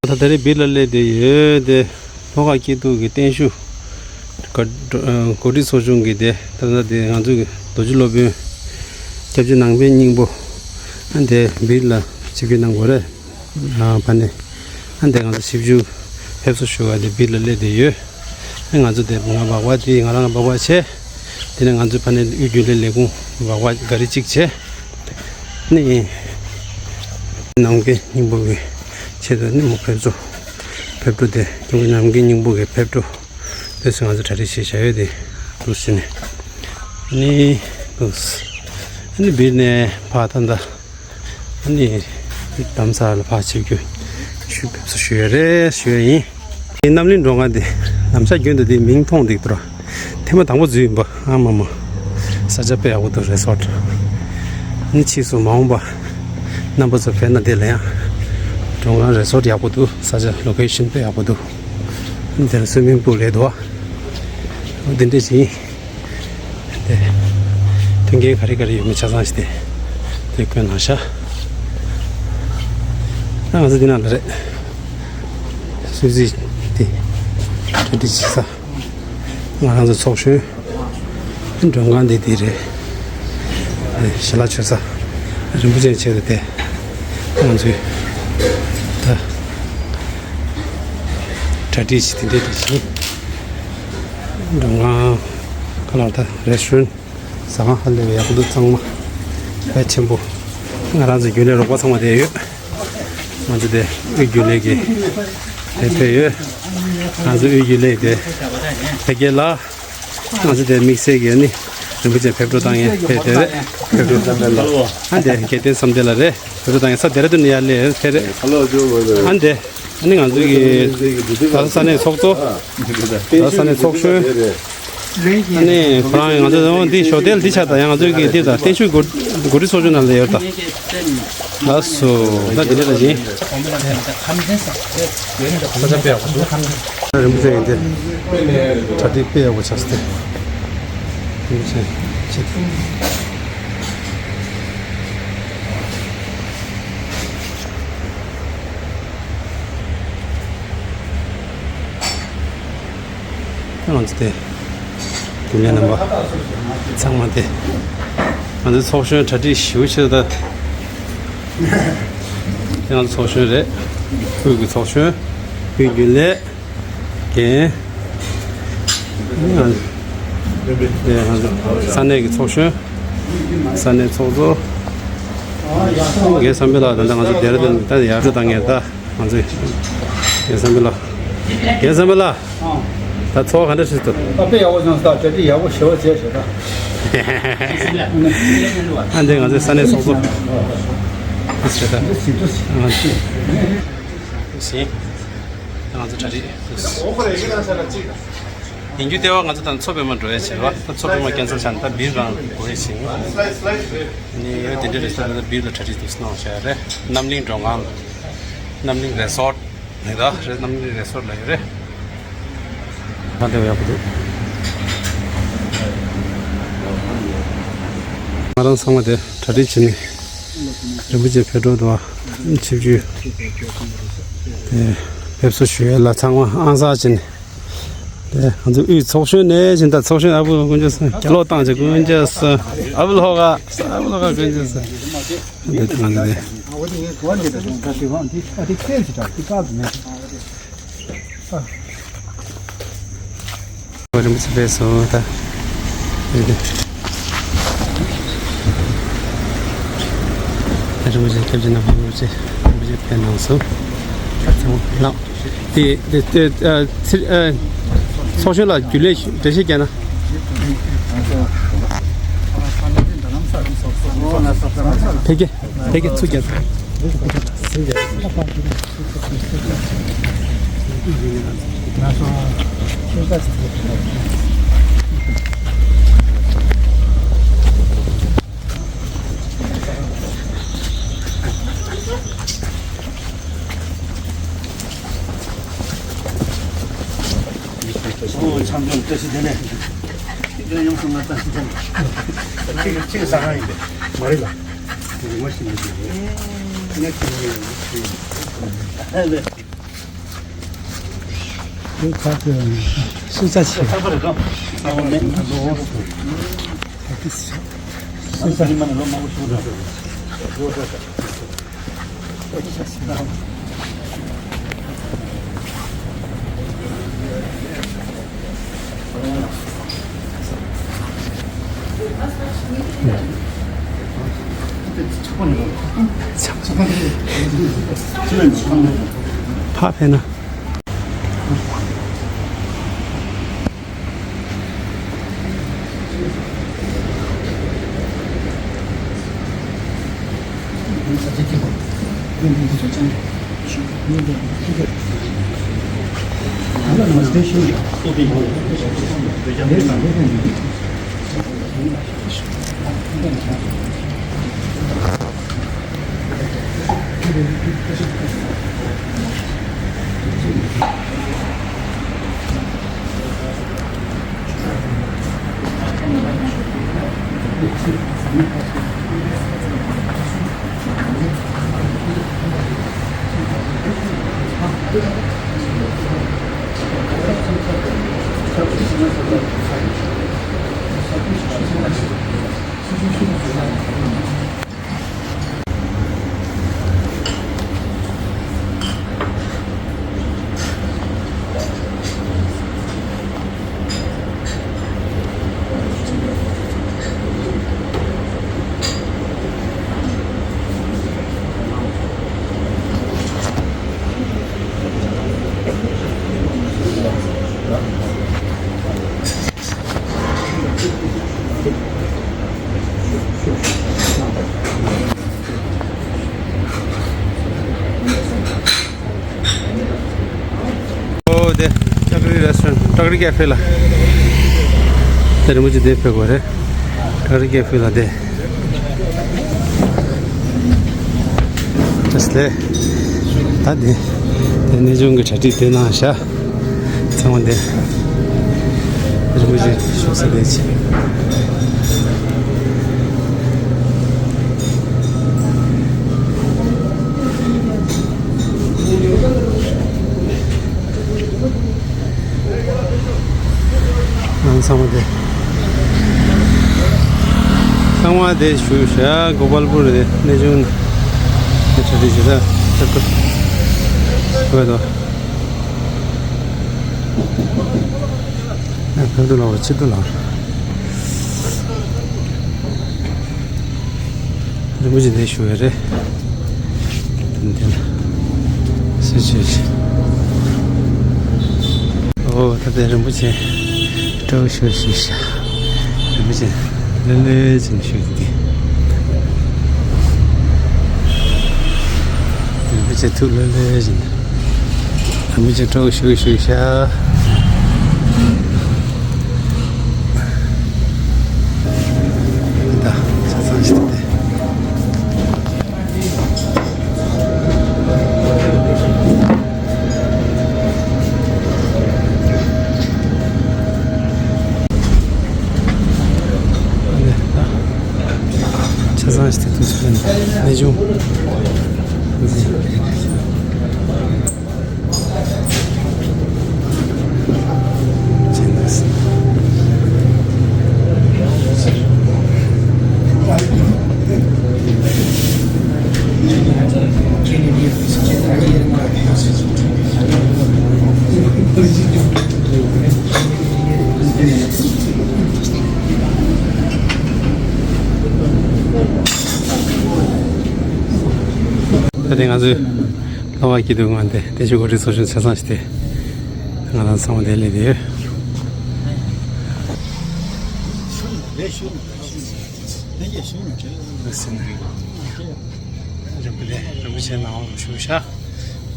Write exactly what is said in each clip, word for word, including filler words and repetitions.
ད་ད་རེས་སྦིར་ལ་སླེབས་བསྡད་ཡོད་དེ། ལྷོ་ཁ་སྐྱིད་སྡུག་གི་བརྟན་བཞུགས། ག- གོ་སྒྲིག་ཚོགས་ཆུང་གི་དེ་ད་ལྟ་དེ་ང་ཚོའི་རྡོ་རྗེ་སློབ་དཔོན་སྐྱབས་རྗེ་ནང་པའི་སྙིང་པོ། ཨ་དེ་སྦིར་ལ་ཆིབས་བསྒྱུར་གནང་དགོས་རེད། ཨ་ཕ་ནས་ཨ་དེ་ང་ཚོ་ཞིབ་འཇུག་ཕེབས་བསུ་ཞུ་བ་དེ་སྦིར་ལ་སླེབས་བསྡད་ཡོད། ཨ་ང་ཚོ་དེ་ང་སྦག་སྦག་དེ་ང་རང་སྦག་སྦག་བྱས། དེ་ནས་ང་ཚོའི་ཕ་ནས་དབུས་རྒྱུན་ལས་ལས་ཁུངས་སྦག་སྦག་ག་རེ་གཅིག་བྱས། ནི་ནང་པའི་སྙིང་པོ་གི་ཆེད་དུ་ནི་མོ་ཕེབས་བསུ་ཕེབས་འགྲོ་དེ་ཀུན་གྱི་ནང་པའི་སྙིང་པོ་གི་ཕེབས་འགྲོ་དེ་ཚོ་ང་ཚོ་གྲ་སྒྲིག་བྱས་བཞག་ཡོད་དེ་འདུག་ཟེར་ནས་ནི་འདུག་ནི་སྦིར་ནས་ཕར་ད་ལྟ་ནི་རྡ་རམ་ས་ལ་ཕར་ཆིབས་བསྒྱུར་ཞུ་ཕེབས་བསུ་ཞུ་ཡ་རེད་ཞུ་ཡ་ཡིན། དེ་རྣམ་གླིང་འགྲོ་ཁང་དེ་ནམ་ཞག་རྒྱུན་དུ་དེ་མིང་མཐོང་འདུག་དོ། ཐེངས་མ་དང་པོ་འཛུལ་ཡིན་པ། ཨ་མ་མ། ས་ཆ་དཔེ་ཡག་པོ་འདུག་རི་སོར་ཊི། ནི་ཕྱིས་སུ་མ་འོངས་པ་རྣམ་པ་ཚོ་ཕེབས་ན་དེ་ལ་ཡང་མགྲོན་ཁང་རི་སོར་ཊི་ཡག་པོ་འདུག་ས་ཆ་ལོ་ཁེ་ཤན་དཔེ་ཡག་པོ་འདུག་དེར་སུའི་མིང་པུལ་རེད་འདུག་འདི་འདྲ་ཞིག་ཡིན། དེ་མཐུན་རྐྱེན་ག་རེ་ག་རེ་ཡོད་མེད་ཆ་ཚང་ཞིག་དེ་དེ་བཀོད་གནང་ཤག་ཨ་ང་ཚོ་འདི་ནང་ལ་རེད། སུད་སི་དེ་གྲ་སྒྲིག་བྱེད་ས། ང་རང་ཚོ་ཚོགས་གཞོན། མགྲོན་ཁང་འདི་འདི་རེད། ཞལ་ལག་མཆོད་ས། རིན་པོ་ཆེ་ཆེད་དུ་དེ། ང་ཚོའི་ད་གྲ་སྒྲིག་བྱེད་དེ་འདྲས་རེད་ཤིང་། མགྲོན་ཁང་ཁ་ལག་ད་རེ་སི་ཊོ་རན་ཟ་ཁང་ཧ་ལས་པའི་ཡག་པོ་འདུག་ཚང་མ་དཔེ་ཆེན་པོ། ང་རང་ཚོའི་རྒྱུན་ལས་རོགས་པ་ཚང་མ་དེ་ཡོད། ང་ཚོ་དེ་དབུས་རྒྱུན་ལས་ཀྱི་དེ་ཕེབས་ཡོད། ང་ཚོ་དབུས་རྒྱུན་ལས་དེ་ཕེབས་རྒྱལ་ལ། ང་ཚོ་དེ་དམིགས་བསལ་གྱི་ནི་རིན་པོ་ཆེ་ཕེབས་འགྲོ་བཏང་ཡས་ཕེབས་དེ་རེད། ཕེབས་འགྲོ་བཏང་ཡས་ལ། ཨ་འདི་རྒྱལ་བསྟན་བསམ་གཏན་ལ་རེད། ཕེབས་འགྲོ་བཏང་ཡས་ས་དེ་ར་དུ་ནི་ཡར་ལས་ཕེབས་རེད། ཨ་འདི་ཨ་ནི་ང་ཚོའི་གི་ད་ས་གནས་ཚོགས་གཙོ། ད་ས་གནས་ཚོགས་གཞོན། ཨ་ནི་ཁོ་རང་ང་ཚོ་འདི་ཤོ་ཏེལ་འདི་ཆགས་ད་ཡང་ང་ཚོའི་གི་འདི་ད་བརྟན་བཞུགས་གོ་སྒྲིག་ཚོགས་ཆུང་ནང་ལ་ཡོད་ད། ལགས་སོ། ད་འདི་འདྲ་ཞིག་ས་ཆ་དཔེ་ཡག་པོ་འདུག་རིན་པོ་ཆེ་ཡིན་ཏེ། གྲ་སྒྲིག་དཔེ་ཡག་པོ་བྱས་ཏེ། རིན་པོ་ཆེ་ཆེ། ང་ཚོ་དེ། རྒྱུན་ལས་རྣམ་པ་ཚང་མ་དེ། ང་ཚོའི་ཚོགས་གཞོན་གྲ་སྒྲིག་ཞུ་ཆེད་ད། དེ་ང་ཚོ་ཚོགས་གཞོན་རེད། དབུས་ཀྱི་ཚོགས་གཞོན། དབུས་རྒྱུན་ལས་འགན། དེ་ང་ཚོ་ས་གནས་ཀྱི་ཚོགས་གཞོན། ས་གནས་ཚོགས་གཙོ། རྒན་བསམ་འཕེལ་ལགས་ད་ལྟ་ང་ཚོ་སྡེ་ར་ལྡུན་ད་ཡར་འགྲོ་བཏང་ངེས་ད། ང་ཚོས་རྒན་བསམ་འཕེལ་ལགས། རྒན་བསམ་འཕེལ་ལགས། ད་ཚོགས་ག་འདྲ་ཞིག་ཏུ། ད་དཔེ་ཡག་པོ་བྱུང་སོང་། ད་གྲ་སྒྲིག་ཡག་པོ་ཞེ་པོ་བྱས་ཞེ་ད། ཨ་འདི་ང་ཚོའི་ས་གནས་ཚོགས་གཙོ། ཞེ་ད། ཨ་ཞེ། ང་ཚོ་གྲ་སྒྲིག་ཡིན་རྒྱུ་ལྟེ་བ་ང་ཚོ་དང་མཚོ་པདྨ་འགྲོ་ཡས་བྱས་པ། ད་མཚོ་པདྨ་ཀན་སེལ་བྱས་ནས་ད་སྦིར་རང་འགྲོ་ཡས་བྱས་ཡོད། ནི་ཡོད་དེ་འདྲ་རེད་ས། ད་སྦིར་ལ་གྲ་སྒྲིག་འདུག་སྣང་བྱས་རེད། རྣམ་གླིང་མགྲོན་ཁང་། རྣམ་གླིང་རི་སོར་ནི་ད་རེད། རྣམ་གླིང་རི་སོར་ལ་ཡོད་རེད། ཧ་ལས་ཡག་པོ་འདུག་ང་རང་ཚང་མ་དེ་གྲ་སྒྲིག་བྱས་ནས་རིན་པོ་ཆེ་ཕེབས་འགྲོ་འདུག་ཨ། ཆིབས་བསྒྱུར་དེ་ཕེབས་བསུ་ཞུ་ཡས་ལ་ཚང་མ་ཨང་གསར་བྱས་ནས། དེ་ང་ཚོའི་དབུས་ཚོགས་གཞོན་ནས་བཞིན་ད་ཚོགས་གཞོན་ཨ་བུ་ཀུན་ཅེས་སུ་རྒྱ་ལོ་བཏང་ཅེས་ཀུན་ཅེས་སུ་ཨ་བུ་ལྷོ་ཁ་ཨ་བུ་ལྷོ་ཁ་ཀུན་ཅེས་སུ། དེ་ང་ཚོ་དེ། རིན་པོ་ཆེ་ཕེབས་སོང་ད། དེ་དེ། རིན་པོ་ཆེ་སྐྱབས་རྗེ་རྣམ་པ་རིན་པོ་ཆེ་རིན་པོ་ཆེ་ཕེབས་གནང་སོང་། ད་ཚང་མ་ལགས། དེ་དེ་དེ་ཨ་ཚིར་ཨ། ཚོགས་གཞོན་ལ་རྒྱུན་ལས་འགྲེལ་བཤད་བརྒྱབ་ན། ཕེབས་རྒྱུ། ཕེབས་རྒྱུ་ཚུར་རྒྱབ། ཨོ་བྱམས་སྐྱོང་བཀྲ་ཤིས་བདེ་ལེགས། ཁྱེད་ཡོངས་སུ་མ་བཏང་ཅིག་ཅིག་ཟ་ཁང་ཡིན་པས་མ་རེད་ལ། ངོ་ཤེས་མི་འདུག་ངས་ཁྱེད་ཡོངས་སུ་ཡིན། ཁ་ཁ་སུ་ཚ་ཆེ། སུ་ཚ། ཕ་ཕེ་ན། ཨོ་དེ་ཏག་རི་རེ་སི་ཊོ་རན་ཊི། ཏག་རི་ཀེ་ཧྥེ་ལ། དེ་རིན་པོ་ཆེ་དེ་ཕེབས་དགོས་རེད། ཏག་རི་ཀེ་ཧྥེ་ལ་དེ། ཨ་ལས། ད་དེ། དེ་གནས་ཆུང་གི་གྲ་སྒྲིག་དེ་གནང་བཞག་ཚང་མ་དེ། རིན་པོ་ཆེ་བཞུགས་ས་དེ་ཆེ། ཨང་། ཚང་མ་དེ། ཚང་མ་དེ་བཞུགས་བཞག་གོ་པལ་པུར་དེ་གནས་ཆུང་གྲ་སྒྲིག་བྱེད་ས་ཆེད་དུ་བོད་དོ། ཕེབས་དུ་ལའོ་ཕྱིར་དུ་ལའོ། རིན་པོ་ཆེ་འདིར་བཞུགས་ཡོད་རེད། འདི་ལ་སུ་བྱོས་ཤིག་ཨོ་ད་ལྟ་རིན་པོ་ཆེ་སྤྲོ་བོ་ཞུ་ཞུ་ཤག་རིན་པོ་ཆེ་ལྷོད་ལྷོད་བྱས་ནས་བཞུགས་ཀྱི། རིན་པོ་ཆེ་ཐུགས་ལྷོད་ལྷོད་བྱས་ནས། རིན་པོ་ཆེ་སྤྲོ་བོ་ཞུ་ཞུ་ཤག་ད་ཆ་ཚང་ཞིག་སྟེ། ཆ་ཚང་ཞིག་སྟེ་ཐུགས་སུ་ཕན་གནས་ཆུང་། ད་དེ་ང་ཚོའི་ལྷ་བ་སྐྱིད་སྡུག་ངང་དེ་བདེ་ཆེན་སྒོ་རི་ཚོགས་ཆུང་ཆ་ཚང་ཞིག་སྟེ། ང་རང་ཚང་མ་དེ་སླེབས་བསྡད་ཡོད། རིན་པོ་ཆེ་རིན་པོ་ཆེ་ནང་ལ་བཞུགས་ཤག་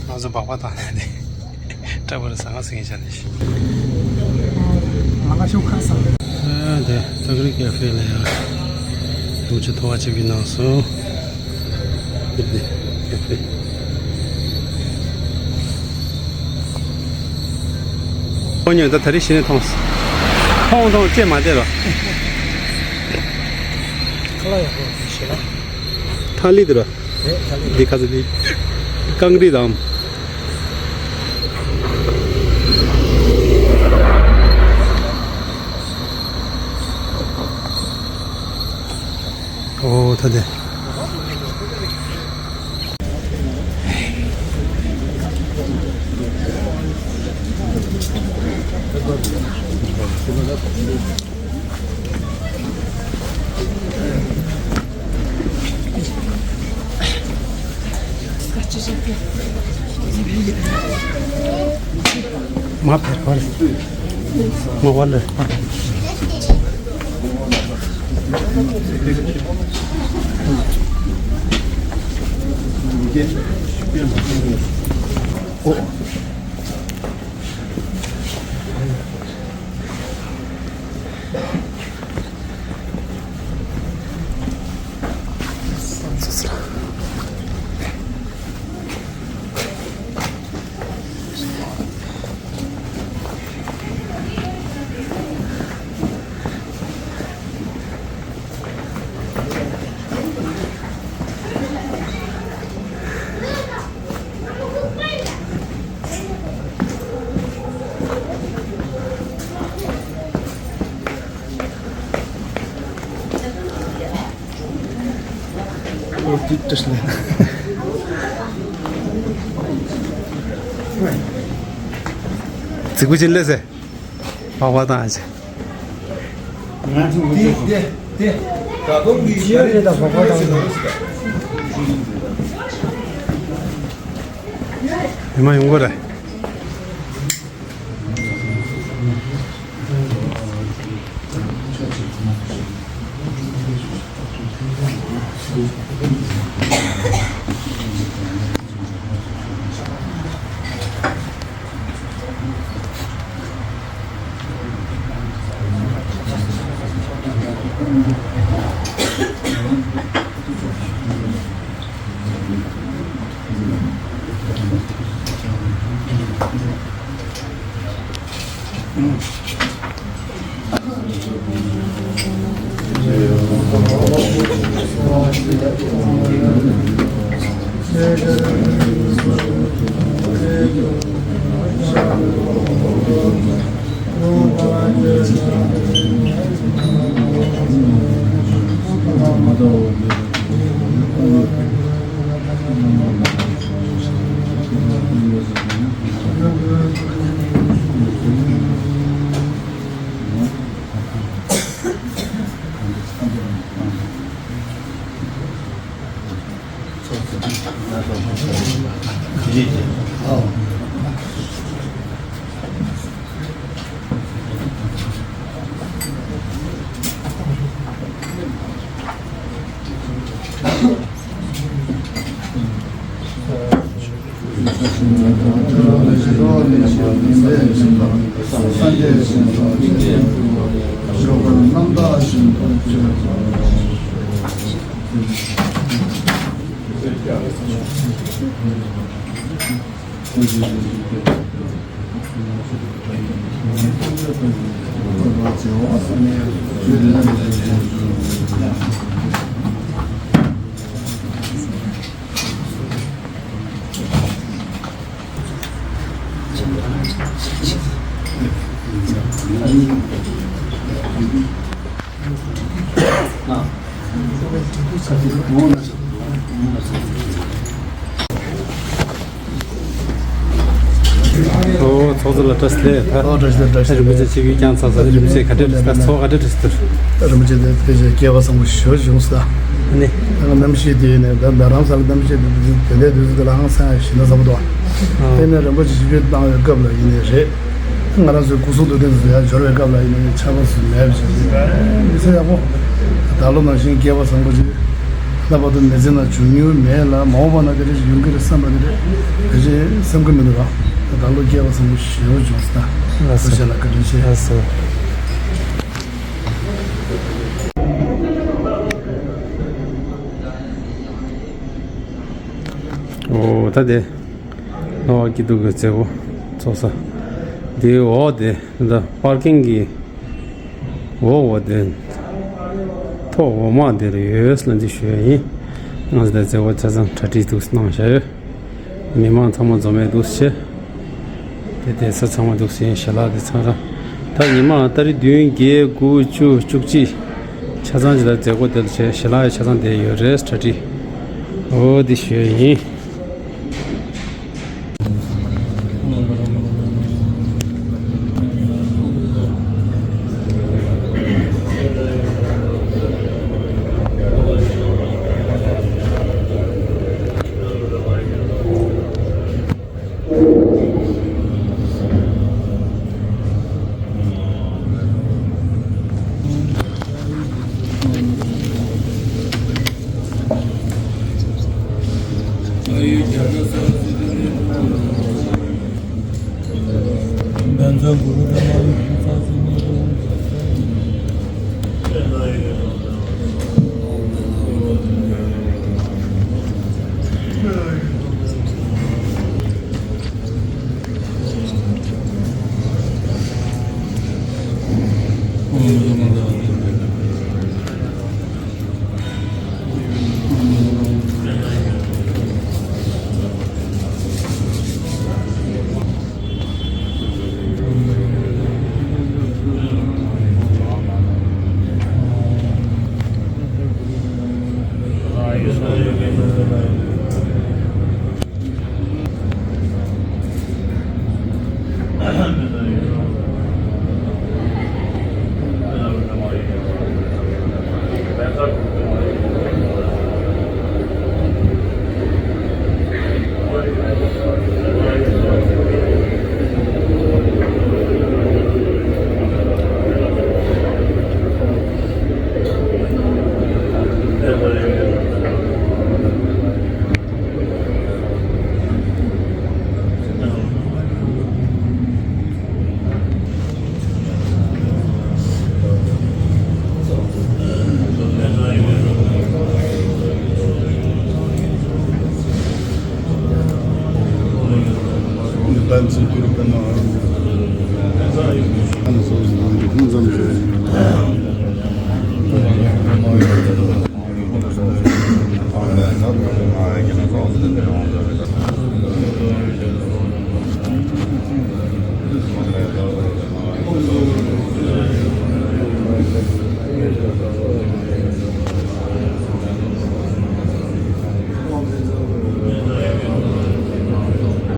ང་ཚོ་སྦག་སྦག་བཏང་ནས་ནི་སྐྲ་བོར་ཟ་ང་ཟིང་ངེ་བྱ་ནས་ཤི། མ་ང་ཤོག་ཁ་ས། ཨ་དེ་ཏག་རི་ཀེ་ཧྥེ་ལ་ཡ་རིན་པོ་ཆེ་ཐོག་ཁ་ཆེ་བི་གནང་སོང་། ཁོ་ཉོན་ད་ད་རེས་གཞི་ནས་མཐོང་སོང་། མཐོང་མཐོང་ལྕེ་མ་བདེ་རོ། ཁ་ལག་ཡག་པོ་ཞེ་ལ། ཐང་ལི་དེ་རོ། རེད་ཐང་ལི། འདི་ཁ་ཚ་འདི། ཀང་རི་དང་། ཨོ་ད་དེ། མ་ཕེར་བར་མ་བར་ལ། ཨོ། ཙི་གུ་ཅི་ལེ་ཟེ། པགས་པ་བཏང་ཨ་ཅེ། ང་ཚོ་འདི་འདི་འདི་ད་དུང་གི་ཤ་རེད་ད་པགས་པ་བཏང་། ཉི་མ་ཡོང་གི་རེད། ཨོ་ཚོགས་གཙོ་ལ་བཀྲ་ཤིས་བདེ་ལེགས། ཨོ་བཀྲ་ཤིས་བདེ་ལེགས། བཀྲ་ཤིས་བདེ་ལེགས། རིན་པོ་ཆེ་ཆིབས་བསྒྱུར་བསྐྱངས་ཚར་ཚར། རིན་པོ་ཆེ་ག་འདྲ་རེད་ད། ཚོགས་ག་འདྲ་རེད་ཟེར། རིན་པོ་ཆེ་དེ་ཕལ་ཆེར་སྐལ་བ་བཟང་པོ་ཞེ་པོ་བྱུང་ས། ཨ་ནི། ད་གནམ་གཤིས་དེ་ནས་ད་རྡ་རམ་ས་ལ་གནམ་གཤིས་དེ་དེ་འདྲའི་དུས་ཚོད་དེ་ལའང་སེམས་ཞེ་ན་ཚ་པོ་འདུག་དེ་ནས་རིན་པོ་ཆེ་ཆིབས་བསྒྱུར་བཏང་བའི་སྐབས་ལ་ཡིན་ནའི་རེད། ང་རང་ཚོའི་སྐུ་གཟུགས་འདུག་སྟེ་ཚོ་ཡར་འབྱོར་བའི་སྐབས་ལ་ཡིན་ནའི་ཆར་པ་སུ་མེད་པ་ཞིག་རེད། མི་ཚེ་ཡག་པོ། ད་ལོ་ནང་བཞིན་སྐལ་བ་བཟང་པོ་ཞིག་ལྷག་པར་དུ་མི་ཚེ་ནང་བྱུང་མྱོང་མེད་ལ། མ་འོངས་པ་ན་དེ་འདྲ་ཞིག་ཡོང་གི་རེད་བསམ་པ་དེ་འདྲ་ཕལ་ཆེར་བསམ་གྱི་མི་འདུག་ར། ད་ལོ་སྐལ་བ་བཟང་པོ་ཞེ་པོ་བྱུང་སོང་། ད་ལགས་སོ། ཐུགས་རྗེ་ཆེ་ལ་བཀའ་དྲིན་ཆེ། ལགས་སོ། ཨོ་ད་དེ་ལྷ་བ་སྐྱིད་སྡུག་གི་མཛད་སྒོ་ཚོགས་ས་འདིའི་འོག་དེ། ད་པར་ཀིང་གི་འོག་འོག་དེ་ཐོག་འོག་མ་དེར་ཡོད་ལ་འདི་ཞུ་ཡ་ཡིན། ང་ཚོ་དེ་མཛད་སྒོ་ཆ་ཚང་གྲ་སྒྲིག་འདུག་གནང་བཞག་ཡོད། མི་མང་ཚང་མ་འཛོམས་ཡས་འདུག་ཟེར། དེ་གདན་ས་ཚང་མ་འདུག་ཟེར། ཞལ་ལག་དེ་ཚང་ར། ད་ཉི་མ་ཏ་རིག་བདུན་བརྒྱད་དགུ་བཅུ་བཅུ་གཅིག་ཆ་ཚང་ཅིག་ལ་མཛད་སྒོ་དེ་ལ་བྱས་ཞལ་ལག་ཡང་ཆ་ཚང་བསྡད་ཡོད་རེད། གྲ་སྒྲིག་འོ་འདི་ཞུས་ཡིན།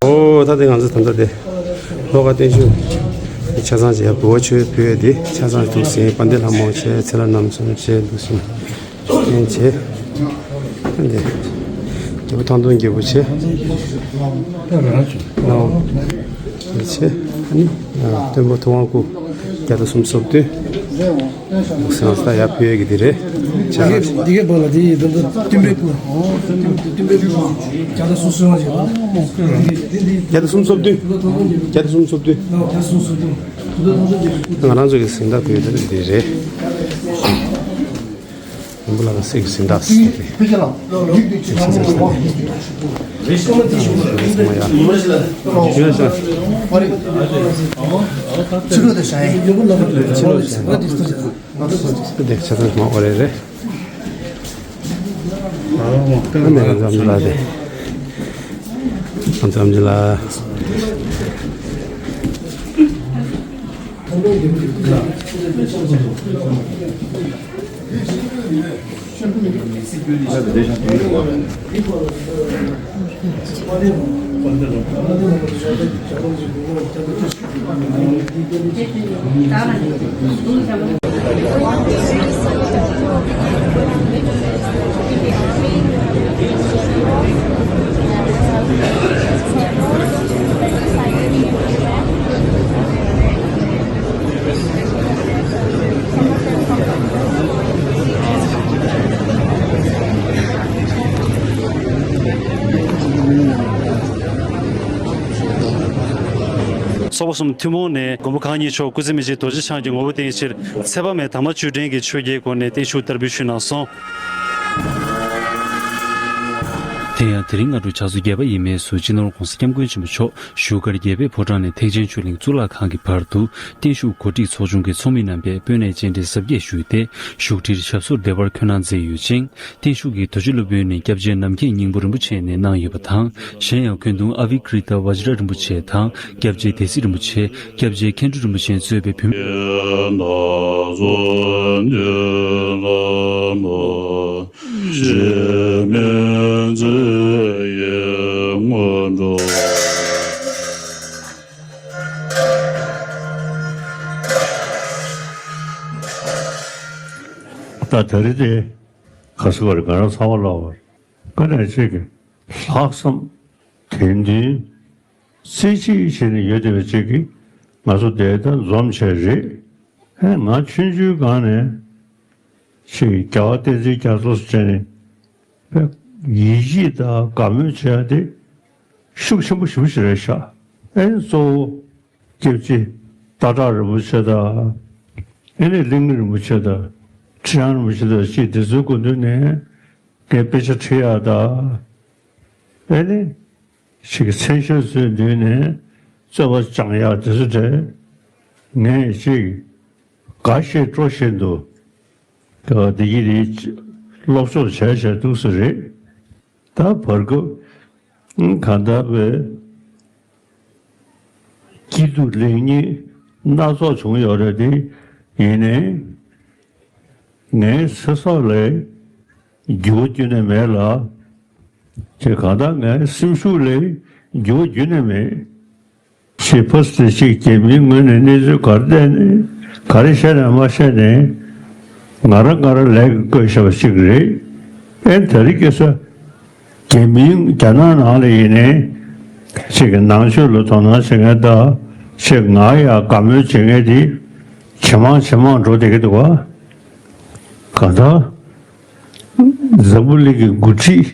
ཨོ་ད་དེ་ང་ཚོ་ད་ལྟ་དེ། ལྷོ་ཁ་བརྟན་བཞུགས་ཆ་ཚང་བྱས། འབུལ་བ་མཆོད་ཕུལ་ཡས་དེ་ཆ་ཚང་འདུག་ཟིན། དཔལ་ལྡན་ལྷ་མོ་བྱས། ཚེ་ལྷ་རྣམ་གསུམ་བྱས། འདུག་ཟིན། ལྷན་བྱས། འདི་རྒྱལ་པོ་ཐང་སྟོང་རྒྱལ་པོ་བྱས། ལྷ་མོ་བྱས། ཨ་ནི་སྟོན་པ་ཐུབ་དབང་སྐུ་བརྒྱ་དང་སུམ་ཅུ་སོ་བདུན། སེམས་ས་ཡར་ཕུལ་ཡས་ཀྱི་དེ་རེད། བྱས་ཙང་འདི་གའི་བར་ལ་དེ་ཡི་དོན་དུ་བསྟན་པའི་སྐུ། བསྟན་པའི་སྐུ་བརྒྱ་དང་སུམ་ཅུ་སོ་བདུན། བརྒྱ་དང་སུམ་ཅུ་སོ་བདུན། བརྒྱ་དང་སུམ་ཅུ་སོ་བདུན། ང་རང་ཚོ་གི་གཟེངས་རྟགས་ཕུལ་ཡས་དེ་རེད། ཡིན་པ་ལ་ག་སེ་གི་གཟེངས་རྟགས་ཟེར་ཏེ། ཕྱི་ལོགས་ཏེ་ཆ་ཚང་མ་ཨོ་རེད་རེད། ཨ་ནི་ང་ཚོ་ཨམ་ཅི་ལགས་དེ། ང་ཚོ་ཨམ་ཅི་ལགས། ཚོགས་པ་གསུམ་ཐུན་མོང་ནས་མགོན་པོ་གང་ཉིད་མཆོག་སྐུ་ཚེ་མི་ཤིགས་རྡོ་རྗེ་འཆང་གི་ངོ་བོ་བསྟན་ཕྱིར་ཚེ་དཔག་མེད་དྭངས་མ་བཅུད་ལྡན་གྱི་ཆོས་ཀྱི་སྒོ་ནས་བརྟན་བཞུགས་བསྟར་འབུལ་ཞུས་གནང་སོང་། དེ་ཡང་དེ་རིང་སྔ་དྲོ་ཕྱག་ཚོད་བརྒྱད་པ་ཡས་མས་སུ་སྤྱི་ནོར་༸གོང་ས་༸སྐྱབས་མགོན་ཆེན་པོ་མཆོག་བཞུགས་སྒར་རྒྱལ་བའི་ཕོ་བྲང་ནས་ཐེག་ཆེན་ཆོས་གླིང་གཙུག་ལག་ཁང་གི་བར་དུ་བརྟན་བཞུགས་གོ་སྒྲིག་ཚོགས་ཆུང་གི་ཚོགས་མི་རྣམ་པས་སྤོས་སྣེས་སྤྱན་འདྲེན་གཟབ་རྒྱས་ཞུས་ཏེ། བཞུགས་ཁྲིར་ཞབས་སོར་བདེ་བར་འཁོད་གནང་མཛད་ཡོད་ཅིང་། བརྟན་བཞུགས་ཀྱི་དུས་ཆེན་སློབ་དཔོན་ནི་སྐྱབས་རྗེ་རྣམ་མཁྱེན་སྙིང་པོ་རིན་པོ་ཆེ་ནས་གནང་ཡོད་པ་དང་། གཞན་ཡང་། ཁོང་དུ་ཨ་བྷི་ཀྲི་ཏ་བཛྲ་རིན་པོ་ཆེ་དང་། སྐྱབས་རྗེ་སྡེ་སྲིད་རིན་པོ་ཆེ། སྐྱབས་རྗེ་མཁན་སྤྲུལ་རིན་པོ་ཆེ་གཙོས་པའི་བུད་མེད། ད་ད་རེས་དེ་ག་ཟེར་བ་རེད། ང་རང་ཚང་མ་ལ་བར་ཀ་ནས་ཅིག་གི་ལྷག་བསམ་དད་འདུན་རྩེ་གཅིག་བྱས་ནས་ཡོད་བསྡད་པ་ཅིག་གིས་ང་ཚོ་དེ་ལྟར་འཛོམས་བྱས་རེད། ཨེ་ང་ཆུང་ཆུང་སྒང་ནས་ཅིག་རྒྱལ་བ་བསྟན་འཛིན་རྒྱ་མཚོ་ཟེར་ནས་དཔེ་ཡིད་ཆེས་དང་དགའ་མོས་བྱེད་ཡ་དེ་ཤུགས་ཆེན་པོ་ཞེ་པོ་ཅིག་རེད་ཤག་ཨེ་གཙོ་བོ་སྐྱབས་རྗེ་སྟག་བྲག་རིན་པོ་ཆེ་དང་། ཨེ་ནས་གླིང་རིན་པོ་ཆེ་དང་ཁྲི་བྱང་རིན་པོ་ཆེ་དང་ཅིག་དེ་ཚོའི་སྐུ་མདུན་ནས་ངས་དཔེ་ཆ་ཁྲིད་ཡག་དང་། ཨེ་ནས་ཅིག་མཚན་ཤོས་ཚོའི་མདུན་ནས་རྩོད་པ་སྦྱང་ཡག་དེ་ཚོ་དེ་ངས་ཅིག་དགའ་བཞིན་སྤྲོ་བཞིན་དུ་བདེ་སྐྱིད་དེ་སློབ་སྦྱོང་བྱས་བྱས་འདུག་སེ་རེད། ད་བར་སྐབས་གང་ལྟར་བའི་སྐྱིད་སྡུག་ལེགས་ཉེས་སྣ་ཚོགས་བྱུང་ཡོད་རེད་དེ། ཡིན་ནའི་ངའི་ཚེ་སྲོག་ལ་འགྱུར་བ་ཁྱོན་ནས་མེད་ལ། དེ་གང་ལྟར་ངའི་སེམས་ཤུགས་ལ་འགྱུར་བ་ཁྱོན་ནས་མེད། ཞེས་ཕ་སི་ཏི་ཞིག་རྒྱ་མིའི་ངོས་ནས་གནས་ཚུལ་ག་རེ་བལྟས་ནས་ག་རེ་བཤད་ནས་མ་བཤད་ནས་ང་རང་ང་རང་ལས་ཀྱི་བཀོད་བཞག་པ་ཞིག་རེད། ཨེ་ད་རེས་ཁ་སང་རྒྱ་མིའི་རྒྱ་ནག་ནང་ལ་ཡིན་ནའི་ཅིག་གི་ནང་ཆོས་ལ་དོ་སྣང་བྱེད་མཁན་དང་ཅིག་ང་ཡང་དགའ་མོས་བྱེད་མཁན་དེ་ཇེ་མང་ཇེ་མང་འགྲོ་བསྡད་ཀྱི་འདུག་ག་གང་ལྟར་འཛམ་བུ་གླིང་གི་འགོ་ཁྲིད་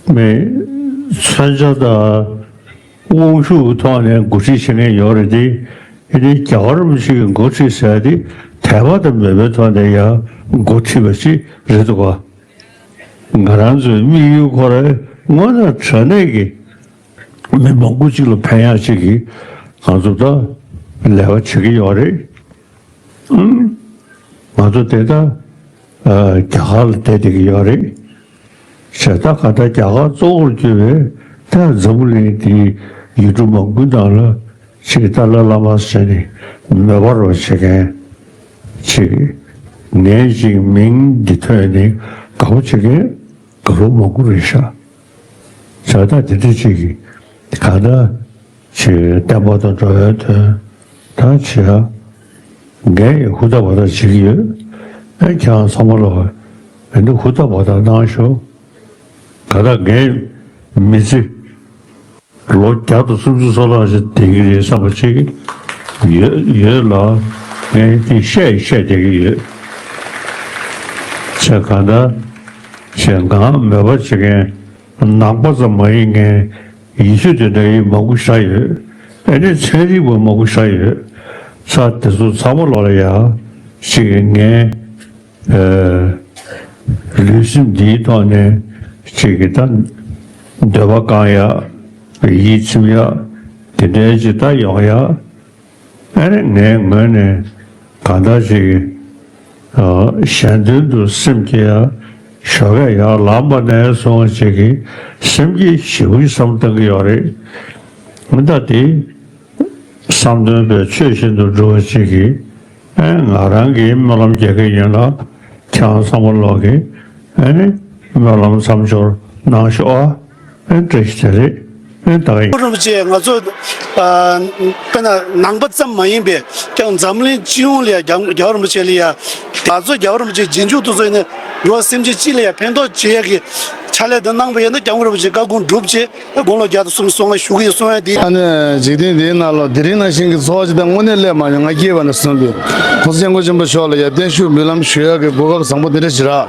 མི་མཚོན་ཆ་དང་དབང་ཤུགས་ཐོག་ནས་འགོ་ཁྲིད་བྱེད་མཁན་ཡོད་རེད་དེ། ཨེ་དེ་རྒྱལ་བ་རིན་པོ་ཆེ་གི་འགོ་ཁྲིད་ཟེར་ཡ་དེ་དད་པ་དང་མོས་པའི་ཐོག་ནས་ཡང་འགོ་ཁྲིད་པ་ཞིག་རེད་འདུག་ག་ང་རང་ཚོའི་དམིགས་ཡུལ་ཁོ་རང་དངོས་གནས་དྲང་གནས་ཀྱི་མི་མང་པོ་ཅིག་ལ་ཕན་ཡག་ཅིག་གི་ང་ཚོ་ད་ལས་ཀ་བྱེད་ཀྱི་ཡོད་རེད། ཨང་། ང་ཚོ་དེ་ལྟར་རྒྱ་གར་ལ་བསྡད་བསྡད་ཀྱི་ཡོད་རེད། བྱས་ད་ག་ད་རྒྱ་གར་གཙོ་བོར་གྱུར་པའི་ད་འཛམ་བུ་གླིང་འདིའི་ཡུལ་གྲུ་མང་པོའི་ནང་ལ་ཅིག་ཏཱ་ལའི་བླ་མ་ཟེར་ནས་མོས་པ་རོ་བྱེད་མཁན་ཅིག་ངས་ཅིག་མིང་འདི་ཐོས་ནས་དགའ་པོ་བྱེད་མཁན་དགའ་པོ་མང་པོ་རེད་ཤག་བྱས་ད་དེ་འདྲ་ཅིག་གི་ག་ད་ཅིག་བསྟན་པ་དང་འགྲོ་བའི་དོན་ད་བྱེད་ཡ་ངས་ཧུར་ཐག་བ་ཐག་བྱེད་ཀྱི་ཡོད། ཨེ་ཁྱེད་རང་ཚང་མ་ལ་ཨེ་འདི་ཧུར་ཐག་བ་ཐག་གནང་ཤོག་ག་ད་ངའི་མི་ཚེ་ལོ་བརྒྱ་དང་སུམ་ཅུ་སོ་ལྔ་ཞིག་བསྡད་ཀྱི་རེད་བསམ་པ་ཅིག་ཡོད་ཡོད་ལ། ངས་དེ་བཤད་བཤད་བསྡད་ཀྱི་ཡོད། བྱས་གང་ལྟར་བྱས་ང་མོས་པ་བྱེད་མཁན་ནང་པ་ཙམ་མ་ཡིན་མཁན་ཡིན་ཚུལ་དེ་འདྲ་ཡིན་མང་པོ་ཤར་ཡོད། ཨེ་ནས་ཚན་རིག་པ་མང་པོ་ཤར་ཡོད། ས་དེ་ཚོ་ཚང་མ་ལོག་ལ་ཡ་ཅིག་ངས་ཨ་ལུས་སེམས་འདིའི་ཐོག་ནས་ཅིག་གི་ད་འདོད་པ་བསྐང་ཡག་ཡིད་ཚིམ་ཡག་དེ་འདྲའི་ཅིག་ད་ཡོང་ཡག་ཨ་ནི་ངའི་ངོས་ནས་གང་ལྟར་ཅིག་གི་ཨ་གཞན་དོན་དུ་སེམས་བསྐྱེད་ཡག་ཞོགས་ཀས་ཡར་ལངས་པ་ནས་བཟུང་ཅིག་གི་སེམས་བསྐྱེད་ཞེ་པོ་ཅིག་བསམ་བཏང་གི་ཡོད་རེད། མི་ད་དེ་བསམ་དོན་པའི་ཆོས་བཞིན་དུ་འགྲུབ་པ་ཅིག་གིས་ཨེ་ང་རང་གིས་སྨོན་ལམ་རྒྱག་གི་ཡིན་ལ། ཁྱེད་རང་ཚང་མ་ལོག་གིས་ཨེ་ནི་སྨོན་ལམ་མཚམས་སྦྱོར་གནང་ཤོག་ཨ། ཨེ་བཀྲ་ཤིས་བདེ་ལེགས། ཨེ་ད་ག་ཡིན། རིན་པོ་ཆེ་ང་ཚོ་ཨ་དཔེར་ན་ནང་པ་ཙམ་མ་ཡིན་པའི་ཀྱང་འཛམ་གླིང་སྤྱི་ཡོངས་ལ་ཡང་རྒྱལ་རྒྱལ་བ་རིན་པོ་ཆེ་ལ་ཡང་ང་ཚོ་རྒྱལ་བ་རིན་པོ་ཆེ་རྗེས་འཇུག་དེ་ཚོ་ཡིན་ན་འགྲོ་བ་སེམས་ཅན་སྤྱི་ལ་ཡང་ཕན་ཐོགས་བྱེད་ཡག་གི་ཕྱག་ལས་དེ་གནང་པ་ཡིན་ན་རྒྱལ་བ་རིན་པོ་ཆེ་བཀའ་དགོངས་འགྲུབ་བྱེད། དགུང་ལོ་བརྒྱ་དང་སུམ་ཅུ་སོ་ལྔ་བཞུགས་ཀྱི་ཡོད་གསུང་ཡ་འདི། ཨ་ནི་འཇིག་རྟེན་འདིའི་ནང་ལ་དེ་རིང་ནང་བཞིན་གྱི་འཚོ་བ་ཅིག་ད་དངོས་གནས་སླེབས་མ་མྱོང་། ང་སྐྱེས་པ་ནས་བཟུང་སྟེ་༸གོང་ས་༸སྐྱབས་མགོན་ཆེན་པོ་མཆོག་ལ་ཡ་བརྟན་བཞུགས་སྨོན་ལམ་ཞུ་ཡག་གི་གོ་སྐབས་བཟང་པོ་འདི་འདྲ་ཞིག་རག་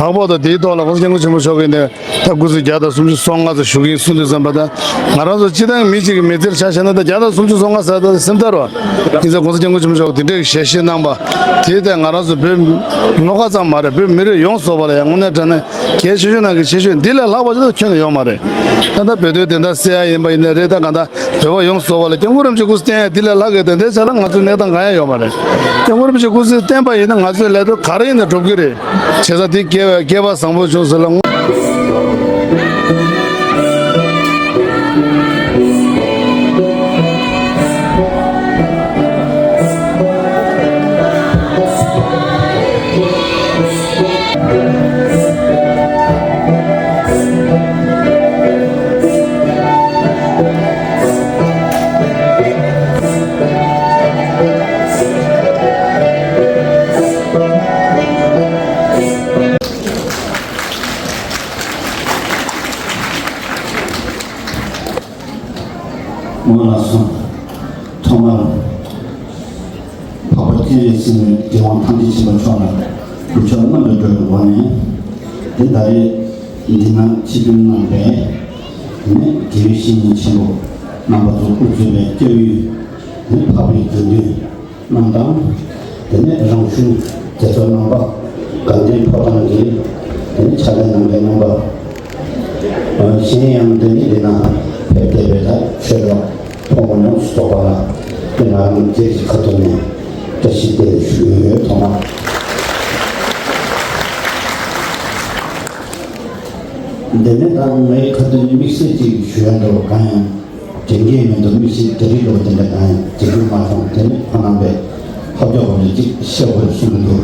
ལྷག་པར་དུ་དེའི་ཐོག་ལ་༸གོང་ས་༸སྐྱབས་མགོན་ཆེན་པོ་མཆོག་གིས་ནས་ད་སྐུ་ཚེ་བརྒྱ་དང་སུམ་ཅུ་སོ་ལྔ་ཙམ་བཞུགས་ཀྱི་ཡིན་གསུངས་དུས་ཙམ་པ་དང་། ང་རང་ཚོ་སྤྱི་བཏང་མི་གཅིག་གི་མི་ཚེར་ཆ་བཞག་ན་ད་བརྒྱ་དང་སུམ་ཅུ་སོ་ལྔ་ཟེར་ད་སེམས་ཐག་རོ། ཡིན་ཙང་༸གོང་ས་༸སྐྱབས་མགོན་ཆེན་པོ་མཆོག་གིས་དེ་འདྲའི་ཞལ་བཞེས་གནང་པ་དེས་ད་ང་རང་ཚོ་བོད་ལྷོ་ཁ་ཙམ་མ་རེད། བོད་མི་རིགས་ཡོངས་རྫོགས་པ་ལ་ཡང་དངོས་གནས་དྲང་གནས་གལ་ཆེ་ཤོས་ནང་གི་ ཆེ་ཤོས་འདི་ལས་ལྷག་པ་ཞིག་ཁྱོན་ནས་ཡོད་མ་རེད། ད་ལྟ་བོད་དོན་བདེན་མཐའ་གསལ་ཡ་ཡིན་པ་ཡིན་ནའི་རེད། ད་གང་ལྟར་བོད་པ་ཡོངས་སུ་རྫོགས་པ་ལ་སྐྱབས་མགོན་རིན་པོ་ཆེ་སྐུ་ཚེ་བརྟན་ཡ་འདི་ལས་ལྷག་གི་དེ་འདྲའི་ཆ་ལ་ང་ཚོའི་གནས་སྟངས་གང་ཡང་ཡོད་མ་རེད། སྐྱབས་མགོན་རིན་པོ་ཆེ་སྐུ་ཚེ་བརྟན་པ་ཡིན་ན་ང་ཚོའི་ལས་དོན་ག་རེ་ཡིན་ན་འགྲུབ་ཀྱི་རེད། བྱས་ཙང་འདི་སྐལ་བ་སྐལ་པ་བཟང་པོ་བྱུང་ཟེར་ལ་ངོ་། སྔོན་ལ་སོང་། ཐོག་མར་འཕགས་པ་སྤྱན་རས་གཟིགས་དངོས་རྒྱལ་དབང་ཐམས་ཅད་མཁྱེན་པ་མཆོག་ལ་གུས་ཕྱག་རྣམ་པར་འགྲོ་བའི་སྒོ་ནས། དེ་ད་རེས་འདི་ན་ཆིབས་བསྒྱུར་གནང་བའི་ནི་དགེ་བའི་བཤེས་གཉེན་ཆེན་པོ་རྣམ་པ་ཚོ་དབུ་གཙོས་པའི་སྐྱབས་ཡུལ་ནི་འཕགས་པའི་དགེ་འདུན་རྣམས་དང་། དེ་ནས་རང་གཞུང་མཛད་གཙོ་རྣམ་པ། དགའ་ལྡན་ཕོ་བྲང་གི་དེ་ནས་ཕྱག་ལས་གནང་མཁན་རྣམ་པ། གཞན་ཡང་དེ་ནས་འདི་ན་ཕེབས་བསྡད་པའི་ད་ཆོས་གྲོགས་ཕོ་མོ་ཡོངས་སུ་རྫོགས་པ་ལ་དེ་ང་རང་སྒེར་གྱི་ཁ་ཐུག་ནས་བཀྲ་ཤིས་བདེ་ལེགས་ཞུ་ཡོད། ཐོག་མར་འདི་ནས་ད་ངའི་ཁ་ཐུག་ནས་དམིགས་བསལ་ཅིག་ཞུ་ཡ་འདྲ་བོ་གང་ཡང་། དྲན་གྱི་མི་འདུག་མི་ཞིག་དེ་རིགས་འདྲ་བོ་དེ་འདྲ་གང་ཡང་བྱེད་རྒྱུ་མ་བྱུང་། དེ་ནི་ཁོ་རྣམ་པས་ཧབ་སྐྱོར་བ་ནི་གཅིག་བཤད་དགོས་གསུངས་འདུག་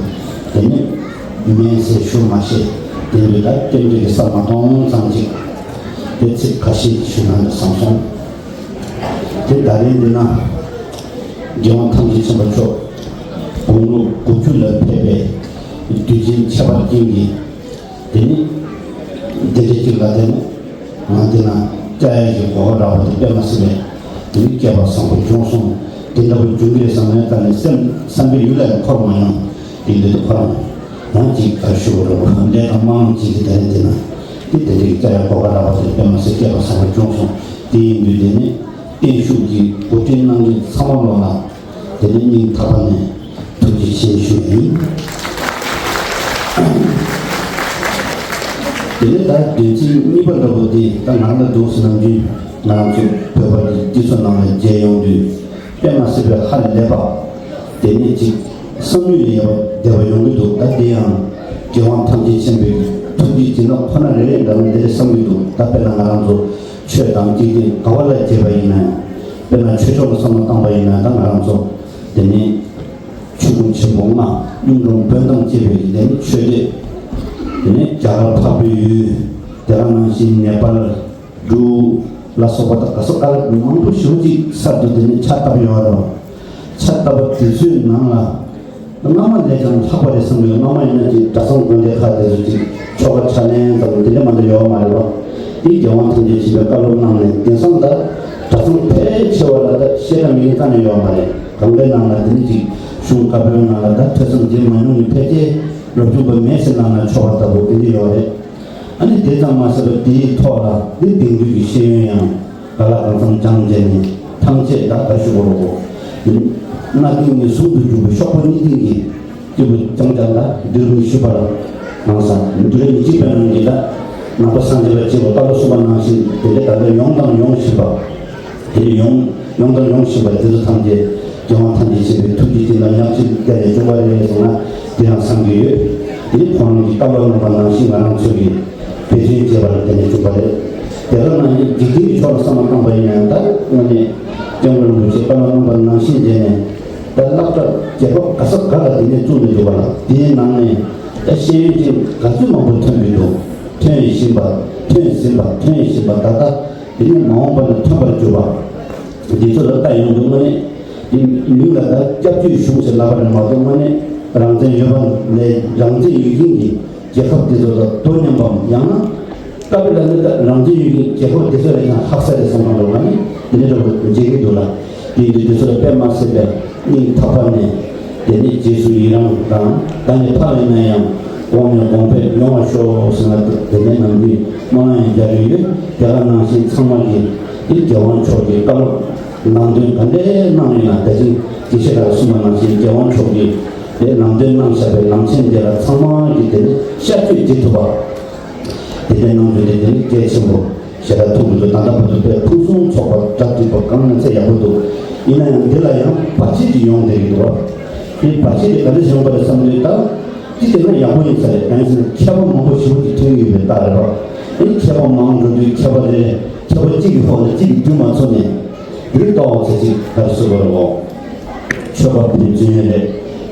དེ་ནི་མིན་ཟེར་ཞུ་མ་ཤེས། དེ་རིགས་ལ་སྐྱོན་བརྗོད་ཀྱི་ས་མ་མཐོང་ཙམ་ཅིག་དེ་ཚིག་ཁ་ཤས་ཞུ་ན་བསམ་སོང་། དེ་ད་རིང་འདི་ན་རྒྱལ་དབང་ཐམས་ཅད་མཁྱེན་པ་མཆོག་དགུང་ལོ་དགུ་བཅུ་ལ་ཕེབས་པའི་དུས་ཆེན་ཁྱད་པར་ཅན་གྱི་དེ་ནི་འདི་འདྲ་ཅིག་ལ་བརྟེན་ནས་ང་འདི་ན་བཅར་ཡ་ཞིག་གོ་སྐབས་རག་པ་དེ་དཔེ་མ་སྲིད་པའི་དེ་ནི་སྐལ་བ་བཟང་པོ་བྱུང་སོང་། དེ་འདྲ་པོ་འབྱུང་གི་རེད་བསམ་ནས་ད་ནི་སེམས་བསམ་པའི་ཡུལ་ལ་ཡང་འཁོར་མ་མྱོང་། དེ་འདྲ་དུ་ཁོ་རང་ཡང་ཅིག་ག་ཞུ་བ་རོགས་ལས་དང་དམངས་ཅིག་གི་དེ་རིང་འདི་ན་དེ་དེ་འདྲའི་བཅར་ཡ་གོ་སྐབས་རག་པ་དེ་དཔེ་མ་སྲིད་སྐལ་བ་བཟང་པོ་བྱུང་སོང་། དེ་ཡིན་དུས་དེ་ནི་བརྟན་བཞུགས་ཀྱི་གོ་སྒྲིག་གནང་མཁན་ཚང་མ་ལོག་ལ། དེ་ནས་སྙིང་ཐག་པ་ནས་ཐུགས་རྗེ་ཆེ་ཞུ་ཡིན། དེ་ནས་ད་དོན་ཚན་གཉིས་པ་འདྲ་པོ་དེ་ད་ང་ལ་འདུག་སེ་ནམ་རྒྱུན་ང་རང་ཚོ་བོད་པ་གི་སྤྱི་ཚོགས་ནང་ལ་མཇལ་ཡོང་དུས་དཔེ་མ་སྲིད་པའི་ཧ་ལས་པ། དེ་ནས་ཅིག་བསམ་ཡུལ་ལས་ཡག་པ་བདེ་བ་ཡོང་གི་འདུག་ད་དེ་ཡང་རྒྱལ་དབང་ཐམས་ཅད་མཁྱེན་པའི་ཐུགས་རྗེ་བྱིན་རླབས་ཁོ་ན་རེ་རེ་འདྲ་ན་འདི་རེད་བསམ་གྱི་འདུག་ད་དཔེར་ན་ང་རང་ཚོ་ཆོས་དང་འཇིག་རྟེན་ག་བ་ལ་མཇལ་བ་ཡིན་ན་ཡང་། དཔེར་ན་ཆོས་ཕྱོགས་ལ་བསམ་བློ་བཏང་བ་ཡིན་ན་ད་ང་རང་ཚོ་དེ་ནི་ཆོས་ཕུང་ཆེན་པོ་ལྔ། གཡུང་དྲུང་བོན་དང་བཅས་པའི་དེ་ནི་ཆོས་སྡེ། དེ་ནི་རྒྱ་གར་འཕགས་པའི་ཡུལ། དེ་ག་ནང་བཞིན་ནེ་པཱལ། འབྲུག་ལ་སོགས་པ་དང་ག་ས་ག་ལ་མང་པོ་ཞེ་པོ་ཅིག་གསར་དུ་དེ་ནི་ཕྱག་བཏབ་ཡོད་རེད། ཕྱག་བཏབ་པ་དེ་ཚོའི་ནང་ལ། སྔ་མ་ལས་ཀྱང་ལྷག་པ་རེད་བསམ་གྱི་ཡོད། སྔ་མ་ཡིན་ན་ཅིག་གྲྭ་ཚང་དགོན་སྡེ་ཁག་དེ་ཚོ་ཅིག་ཆོ་ག་ཕྱག་ལེན་དང་དེ་འདྲ་མ་འདྲ་ཡོད་མ་རེད་པ། དེ་རྒྱལ་དབང་ཐམས་ཅད་མཁྱེན་པས་བཀའ་སློབ་གནང་ནས་དེང་སང་ད་གྲྭ་ཚང་ཕལ་ཆེ་བ་ལ་ད་བཤད་གྲྭ་མིན་རྩ་ནས་ཡོད་མ་རེད། གང་གའི་ནང་ལ་དེ་ནི་ཅིག་གཞུང་བཀའ་པོད་ནང་ལ་ད་ཐོས་བསམ་བྱེད་མ་མྱོང་ནས་ཕལ་ཆེར་སློབ་སྦྱོང་པ་མེད་ཟེར་ནང་ལ་ཆོ་ག་ལྟ་བུ་དེ་འདྲ་ཡོད་རེད། ཨ་ནི་དེ་ཙམ་མ་ཟད་པར་དེའི་ཐོག་ལ་འདི་དེང་དུས་ཀྱི་ཤེས་ཡོན་ཡང་ག་ལ་གང་འཚམ་སྦྱངས་བྱས་ནས་ཐམས་ཅད་ད་ལྟ་ཞུ་བ་རོགས་པོ། གནའ་དེང་ནས་ཟུང་དུ་འཇུག་པའི་གཤོག་པ་གཉིས་ལྡན་གྱི་སྐྱེས་བུ་རྐྱང་རྐྱང་ད་འདིར་མི་ཞུ་བར་ནང་ས་འདི་རེ་མི་གཅིག་པའི་ནང་གི་ད་ནང་པ་སངས་རྒྱས་པ་སྐྱེས་བུ་བཀའ་སློབ་གསུངས་པ་ནང་བཞིན་དེ་འདྲ་ད་ལྟ་ཡོང་དང་ཡོང་བཞིན་པ། དེ་ནས་ཡོང་ཡོང་དང་ཡོང་བཞིན་པ་དེ་ཚོ་ཐམས་ཅད་རྒྱལ་དབང་ཐམས་ཅད་མཁྱེན་པའི་ཐུགས་རྗེ་ཅན་ལ་ཉག་གཅིག་བསྐྱལ་ནས་བྱུང་བ་རེད་ཟེར་ན་དེ་ཡང་བསམ་གྱི་ཡོད། དེ་ནི་ཁོང་རང་གི་བཀའ་སློབ་གནང་པ་ནང་བཞིན་ང་རང་ཚོ་གིས་འབད་བརྩོན་བྱས་པ་ལ་བརྟེན་ནས་བྱུང་བ་རེད། དེ་ག་ནང་བཞིན་འཇིག་རྟེན་གྱི་ཕྱོགས་ལ་བསམ་བློ་བཏང་པ་ཡིན་ན་ཡང་ད་དངོས་གནས་སྐྱབས་མགོན་རིན་པོ་ཆེས་བཀའ་སློབ་གནང་པ་ནང་བཞིན་བྱས་ནས་ད་སློབ་གྲྭ་རྒྱལ་ཁབ་ག་ས་ག་ལ་དེ་ནས་བཙུགས་ནས་འདུག་པ་ལ་དེའི་ནང་ནས་ད་ཤེས་ཡོན་ཅན་ག་ཚོད་མང་པོ་ཐོན་གྱི་འདུག་ཐོན་བཞིན་པ། ཐོན་ཟིན་པ། ཐོན་བཞིན་པ། ད་ལྟ། དེ་ནས་མ་འོངས་པ་ལ་ཐོན་པར་གྱུར་པ། འདི་ཚོ་ལ་ལྟ་ཡོང་དུས་དངོས་གནས་འདི་མིང་ལ་ད་སྐྱབས་བཅོལ་གཞུང་ཞེས་ལབ་པ་རེད་མ་གཏོགས་དངོས་གནས་རང་བཙན་ཡོད་པ་ལས་རང་བཙན་ཡོད་མཁན་གྱི་རྒྱལ་ཁབ་འདི་ཚོ་དང་དོ་མཉམ་པའམ་ཡང་ན་སྐབས་རེ་ལ་ནི་ད་རང་བཙན་ཡོད་མཁན་རྒྱལ་ཁབ་འདི་ཚོ་ལས་ཀྱང་ལྷག་ས་རེད་བསམ་པ་འདྲ་བོ་ནི་འདི་འདྲ་འདྲ་བོ་མཇལ་གྱི་འདུག་ལ། དེ་ཡིན་དུས་འདི་ཚོ་ལ་དཔེ་མ་སྲིད་པའི་སྙིང་ཐག་པ་ནས། དེ་ནས་རྗེས་སུ་ཡི་རང་དང་ད་ནི་ཕར་ཡིན་ན་ཡང་གོང་ནས་གོང་འཕེལ་ཡོང་བར་ཤོག་ཟེར་ན་དེ་ནས་ནམ་རྒྱུན་སྨོན་ལམ་ཡང་རྒྱག་གི་ཡོད། དེ་ག་ནང་བཞིན་ཚང་མ་གིས་དེ་རྒྱལ་དབང་མཆོག་གི་བཀའ་སློབ་ནང་དོན་ག་འདྲས་གནང་ཡོད་ན་ད་ཅིང་དགེ་བཤེས་ཁ་ལ་གསུངས་པ་ནང་བཞིན་རྒྱལ་དབང་མཆོག་གིས་དེ་ནང་དོན་གནང་བཞག་པའི་ནང་ཆེན་དེ་ལ་ཚང་མ་གིས་དེ་ནས་ཤར་བསྐྱོད་བྱེད་ཐུབ་པ། དེ་འདྲའི་གནང་རྒྱུ་དེ་དེ་ནི་གལ་ཆེན་པོ་ཞེ་དྲག་མཐོང་གི་འདུག་ད་ལྟ་བར་དུ་དཔེ་ཕུན་སུམ་ཚོགས་པ་གྲ་སྒྲིག་པ་གང་ཡང་ཚད་ཡག་པོ་འདུག་ཡིན་ན་ཡང་འདི་ལ་ཡང་བར་ཆད་ཅིག་ཡོང་བསྡད་ཀྱི་འདུག་བ། དེ་བར་ཆད་དེ་ག་འདྲ་ཞིག་ཡོང་པ་རེད་བསམ་དུས་ད་ཅི་བྱས་ན་ཡག་པོ་ཡིན་ས་རེད། གང་ཡིན་ཟེར་ན་མཁས་པ་མང་པོ་ཞེ་པོ་ཅིག་ཐོན་ཡོད་པའི་རྟགས་རེད་བ། ཨེ་མཁས་པ་མང་འགྲོ་དུས་མཁས་པ་རེ་མཁས་པ་གཅིག་གི་འོག་ནས་གཅིག་གིས་འདུལ་མ་ཚུགས་ནས་དེ་ལྟ་བ་ཚེ་གཅིག་ག་རེ་ཟེར་དགོས་རེད་བ། ཆོས་པ་ཕན་ཚུན་རེད། དེ་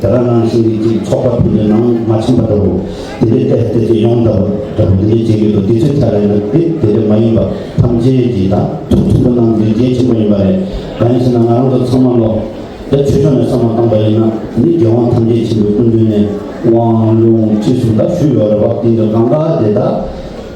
ག་ནང་བཞིན་གྱི་ཅིག་ཚོགས་པ་ཕན་ཚུན་ནང་མ་ཕྱིན་པ་འདྲ་བོ། དེ་འདྲའི་ལྟས་དེ་ཚོ་ཡོང་འདྲ་བོ་འདྲ་བོ་དེ་འདྲའི་བྱེད་ཀྱི་འདུག་དེ་ཚོའི་ཐད་ལ་ཡིན་ན་དེ་དེ་འདྲ་མ་ཡིན་པ་ཐམས་ཅད་ཀྱི་ད་ཐུགས་ཐུགས་པ་གནང་རྒྱུ་གལ་ཆེན་པོ་ཡིན་པ་རེད། གང་ཡིན་ཟེར་ན་ང་རང་ཚོ་ཚང་མ་ལོ། ད་ཆོས་ཕྱོགས་ནས་བསམ་བློ་བཏང་པ་ཡིན་ན་ནི་རྒྱལ་དབང་ཐམས་ཅད་མཁྱེན་པའི་སྐུ་མདུན་ནས་དབང་ལུང་ཁྲིད་གསུམ་ད་ཞུས་ཡོད་རེད་བ། དེ་འདྲ་གང་ག་དེ་ད་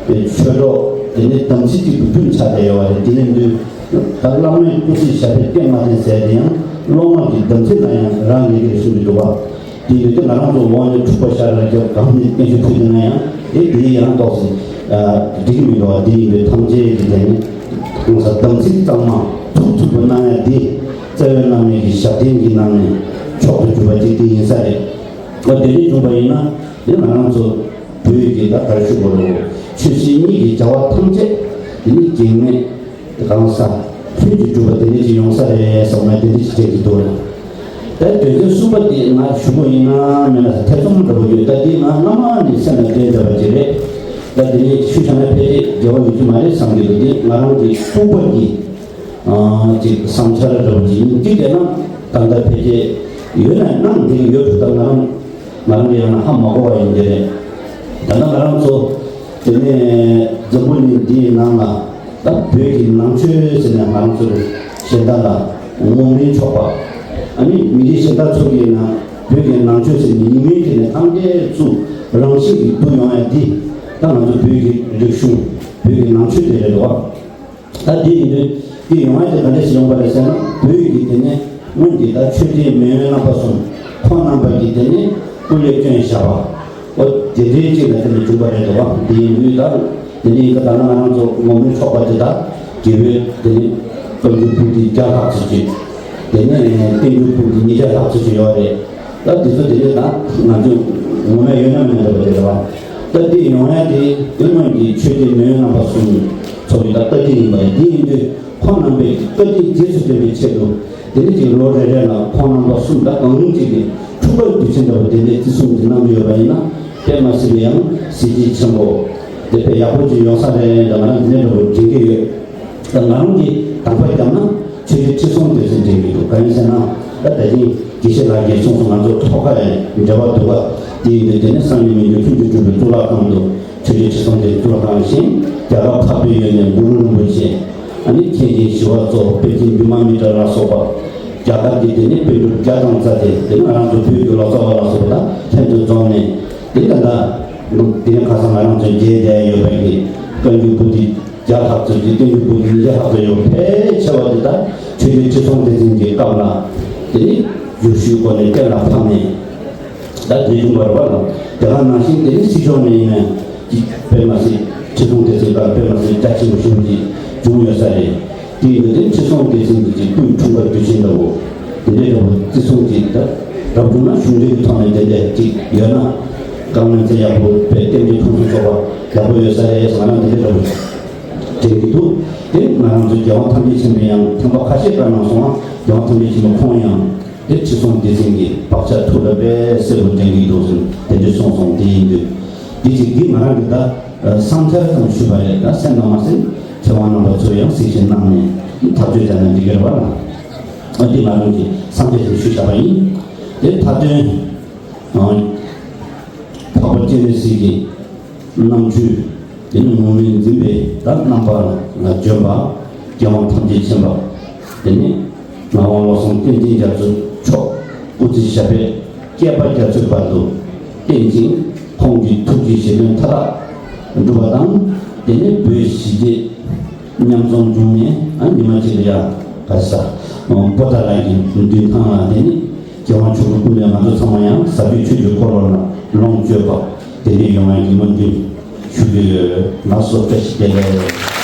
དེ་ཆོས་གྲོགས་དེ་ནི་དམ་ཚིག་གཅིག་ཏུ་མཐུན་ཆགས་བསྡད་ཡོད་པ་རེད། དེ་ནས་འདུས། ད་བླ་མའི་སྐུ་ཚེ་ཞབས་པད་བརྟན་མ་བརྟན་ཟེར་དེ་ཡང་སློབ་མ་གི་བདག་འཛིན་ལ་ཡང་རག་ལས་ཀྱི་གསུང་གི་འདུག་བ། དེ་ཡོད་དུས་ང་རང་ཚོ་འོག་ནས་འཁྲུག་པ་ཤར་ར་རྒྱབ་གང་ནས་བརྟན་བཞུགས་ཕུལ་དུས་ན་ཡང་དེ་དེའི་ཡང་ཏོག་ཙམ་འགྲིག་གི་མི་འདུག་བ། དེ་ཡིན་དུས་ཐམས་ཅད་ཀྱི་དེ་ནི་གང་ཟག་བདག་འཛིན་གཙང་མ་ཐུགས་ཐུགས་པ་གནང་ཡ་དེ་རྩ་བའི་བླ་མའི་གི་ཞབས་བརྟན་གྱི་ནང་ནས་མཆོག་ཏུ་གྱུར་པ་ཅིག་དེ་ཡིན་ས་རེད། ད་དེ་འདྲ་བྱུང་པ་ཡིན་ན་དེ་ང་རང་ཚོ་བོད་ཀྱི་ད་ག་རེ་ཞུ་དགོས་རེད། ཆོས་སྲིད་གཉིས་ཀྱི་བྱ་བ་ཐམས་ཅད་དེ་ནི་གེགས་མེད། གང་ཟག་ལྷུན་གྱིས་གྲུབ་པ་དེ་འདྲ་ཅིག་ཡོང་ས་རེད་བསམ་ན་དེ་འདྲ་ཅིག་བྱེད་ཀྱི་འདུག་ད་དོན་ཚན་གསུམ་པ་དེ་ང་ཞུ་དགོས་ཡིན་ན་མེད་ན་ཐེ་ཚོམ་འདྲ་པོ་ཡོད། ད་དེ་ང་སྔ་མ་ནས་སེམས་ལ་དྲན་བསྡད་པ་ཅིག་རེད། ད་དེ་ནས་ཤུལ་བཞག་ན་ཕལ་ཆེར་འགལ་བ་ཡོད་ཀྱི་མ་རེད་བསམ་གྱི་འདུག་དེ་ང་རང་གི་ལྐུགས་པ་གི་ཅིག་བསམ་འཆར་འདྲ་པོ་ཅིག་ཡིན། དེ་བལྟས་ན་ད་ལྟ་ཕལ་ཆེར་ཡོད་ན་གནང་བསྡད་ཀྱི་ཡོད་འདུག་ད་ང་རང་ང་རང་གི་ཡང་ན་ཧ་མ་གོ་བ་ཡིན་གྱི་རེད། ད་ལྟ་ང་རང་ཚོ་དེ་ནས་འཛམ་བུ་གླིང་འདིའི་ནང་ལ་ད་བོད་ཀྱི་ནང་ཆོས་ཟེར་ནས་ང་རང་ཚོར་གཞན་དག་ལ་ངོམ་རིན་ཆོག་པ། ཨ་ནི་མི་རིགས་གཞན་དག་ཚོ་གིས་ན་བོད་ཀྱི་ནང་ཆོས་ཟེར་ནས་ཉིན་མོའི་དེ་ནས་ཐམས་ཅད་ཚུར་རང་བཞིན་གྱིས་བསྡུ་ཡོང་ཡ་འདི་ད་ང་ཚོ་བོད་ཀྱི་རིག་གཞུང་བོད་ཀྱི་ནང་ཆོས་དེ་རེད་དོ། ད་འདི་ཡིན་དུས་འདི་ཡོང་བ་དེ་ག་འདྲ་ཞིག་ཡོང་པ་རེད་ཟེར་ན། བོད་ཀྱི་དེ་ནས་སྔོན་གྱི་ད་ཆོས་རྒྱལ་མེས་དབོན་རྣམ་པ་གསུམ་ཁོང་རྣམ་པ་གྱིས་དེ་ནས་སྐུ་ལས་བསྐྱོན་བཞག་པ། འོ་དེ་འདྲའི་ཅིག་ལ་དེ་ནས་བྱུང་པ་རེད་དོ། འདི་ཡིན་དུས་ད་དེ་ནས་ཡིན་ག་ད་ལ་ང་རང་ཚོ་ངོ་མི་ཆོག་པ་དེ་ད་དགེ་བའི་དེ་ནས་བཀའ་འགྱུར་པོ་ཏི་བརྒྱ་ལྷག་ཙམ་ཅིག་དེ་ནས་བསྟན་འགྱུར་པོ་ཏི་ཉིས་བརྒྱ་ལྷག་ཙམ་ཅིག་ཡོད་རེད། ད་དེ་ཚོ་དེ་ནས་ད་ང་ཚོ་ངོ་མ་ཡོད་ན་མེད་ན་འདྲ་པོ་རེད་བ། ད་དེ་ཡོང་ཡ་དེ་དེ་སྔོན་གྱི་ཆོས་རྒྱལ་མེས་དབོན་རྣམ་པ་གསུམ་ཚོ་གི་ད་བཀའ་དྲིན་ཡིན་པ་རེད། དེ་ཡིན་དུས་ཁོང་རྣམ་པའི་བཀའ་དྲིན་རྗེས་སུ་དྲན་པའི་ཆེད་དུ་དེ་ནས་ཅིག་ལོ་རེ་རེ་ལ་ཁོང་རྣམ་པ་གསུམ་ད་གང་རུང་ཅིག་གི་འཁྲུངས་སྐར་དུས་ཆེན་འདྲ་པོ་དེ་འདྲའི་བརྩི་སྲུང་ཅིག་གནང་གི་ཡོད་པ་ཡིན་ན་དཔེ་མ་སྲིད་པའི་ཡང་གཟི་བརྗིད་ཆེན་པོ་དེ་དཔེ་ཡག་པོ་ཅིག་ཡོང་ས་རེད་འདྲ་ང་རང་འདི་འདྲ་འདྲ་པོ་དྲན་གྱི་ཡོད། ད་ང་རང་གིས་དང་པ་བརྒྱབ་ན་ཆོས་རྒྱལ་ཁྲི་སྲོང་ལྡེ་བཙན་དྲན་གྱི་འདུག་གང་ཡིན་ཟེར་ན་ད་ད་ཐེངས་དགེ་བཤེས་ལགས་ཀྱིས་གསུངས་སོང་། ང་ཚོ་ཐོག་ཁ་ཡང་འབྲེལ་བ་འདུག་ག་དེ་ཡིན་དུས་དེ་ནས་སང་ཉིན་མི་འགྱུར་ལྷུན་གྱིས་གྲུབ་པའི་གཙུག་ལག་ཁང་དུ་ཆོས་རྒྱལ་ཁྲི་སྲོང་ལྡེ་བཙན་གཙུག་ལག་ཁང་བཞེངས། རྒྱ་གར་འཕགས་པའི་ཡུལ་ནས་གུ་རུ་རིན་པོ་ཆེ། ཨ་ནི་མཁན་ཆེན་ཞི་བ་འཚོ། དཔལ་ཆེན་བི་མ་མི་ཏྲ་ལ་སོགས་པ་རྒྱ་གར་གྱི་དེ་ནས་པཎ་གྲུབ་བརྒྱ་དང་རྩ་བརྒྱད། དེ་ནས་ང་རང་ཚོ་བོད་ཀྱི་ལོ་ཙཱ་བ་ལ་སོགས་པ་དང་ལྷན་དུ་འཛོམས་ནས་དེ་ད་ལྟ་དེ་ནས་ཁ་སང་ང་རང་ཚོ་མཇལ་བསྡད་ཡོད་པའི་གི་བཀའ་འགྱུར་པོ་ཏི་བརྒྱ་ལྷག་ཙམ་གྱི་བསྟན་འགྱུར་པོ་ཏི་ཉིས་བརྒྱ་ལྷག་ཙམ་ཡོད་ཕལ་ཆེ་བ་དེ་དག་ཆོས་རྒྱལ་ཁྲི་སྲོང་ལྡེ་བཙན་གྱི་སྐབས་ལ་དེ་ནས་བསྒྱུར་ཞུས་སྒོ་ནས་གཏན་ལ་ཕབ་ནས་ད་དེ་བྱུང་བར་བ་ལ་དེ་ག་ནང་བཞིན་དེ་ནས་སྲིད་ཕྱོགས་ནས་ཡིན་ན་ཅིག་དཔེ་མ་སྲིད་ཁྲི་སྲོང་ལྡེ་བཙན་སྐབས་དཔེ་མ་སྲིད་རྒྱ་ཆེན་པོ་ཞེ་པོ་ཅིག་བྱུང་ཡོད་ས་རེད། དེ་ཡིན་དུས་ཁྲི་སྲོང་ལྡེ་བཙན་གྱི་ཅིག་སྐུའི་འཁྲུངས་སྐར་དུས་ཆེན་འདྲ་བོ་དེ་འདྲའི་འདྲ་བོ་བརྩི་སྲུང་ཅིག་ད་རབ་བྱུང་ན་གཞུང་འབྲེལ་གྱི་ཐོག་ནས་དེ་འདྲས་ཅིག་ཡོད་ན་དཀའ་ངལ་ཚེ་ཡག་པོ་དཔེ་བསྟན་པའི་ཕུན་སུམ་ཚོགས་པ་ཡག་པོ་ཡོད་ས་རེད་ཟེར་ང་རང་དེ་འདྲའི་འདྲ་བོ་དྲན་གྱི་འདུག་དེ་ང་རང་ཚོ་རྒྱལ་དབང་ཐམས་ཅད་མཁྱེན་པའི་ཡང་ཐེངས་པ་ཁ་ཤས་བཀའ་གནང་སོང་། རྒྱལ་དབང་ཐམས་ཅད་མཁྱེན་པ་ཁོང་ཡང་དེ་ཁྲི་སྲོང་ལྡེ་བཙན་གྱི་བག་ཆགས་ཐུགས་ལ་དཔེ་གསལ་པོ་དྲན་གྱི་འདུག་ཟེར་དེ་འདྲས་གསུངས་སོང་། དེ་ཡིན་དུས་དེ་ཅིག་འདི་ང་རང་གི་ད་བསམ་འཆར་ཙམ་ཞུས་པ་རེད། ད་སེམས་ནང་མ་ཟད་མཁས་དབང་རྣམ་པ་ཚོ་ཡང་གཟིགས་ཞིབ་གནང་ནས་ཐག་གཅོད་བྱས་ན་འགྲིག་གི་རེད་བ་ལ། ཨ་འདི་ང་རང་གི་བསམ་འཆར་ཞིག་ཞུས་བཞག་པ་ཡིན། དེ་མཐའ་དོན་འཕགས་པ་སྤྱན་རས་གཟིགས་ཀྱི་རྣམ་འཕྲུལ་དེ་ནི་ངུར་སྨྲིག་འཛིན་པའི་ད་རྣམ་པར་བྱོན་པ་རྒྱལ་དབང་ཐམས་ཅད་མཁྱེན་པ་དེ་ནི་ངག་དབང་བློ་བཟང་བསྟན་འཛིན་རྒྱ་མཚོ་མཆོག་སྐུ་ཚེ་ཞབས་པད་བསྐལ་པ་རྒྱ་མཚོའི་བར་དུ་བརྟན་ཅིང་ཁོང་གི་ཐུགས་ཀྱི་བཞེད་དོན་མཐའ་དག་འགྲུབ་པ་དང་། དེ་ནི་བོད་ཞི་བདེ་མཉམ་འཛོམས་བྱུང་ནས་ཨ་ཉི་མ་གཅིག་ལ་ཡ་ག་ས་པོ་ཏཱ་ལ་ཡི་མདུན་ཐང་ལ་དེ་ནི་རྒྱལ་དབང་མཆོག་གི་སྐུ་མདུན་ང་ཚོ་ཚང་མ་ཡང་ཟབ་རྒྱས་ཆོས་ཀྱི་འཁོར་ལོ་ལ་ལོངས་སྤྱོད་པ་དེ་འདྲའི་ཡོང་བའི་སྨོན་འདུན་ཞུ་གི་ཡོད། ལགས་སོ། བཀྲ་ཤིས་བདེ་ལེགས།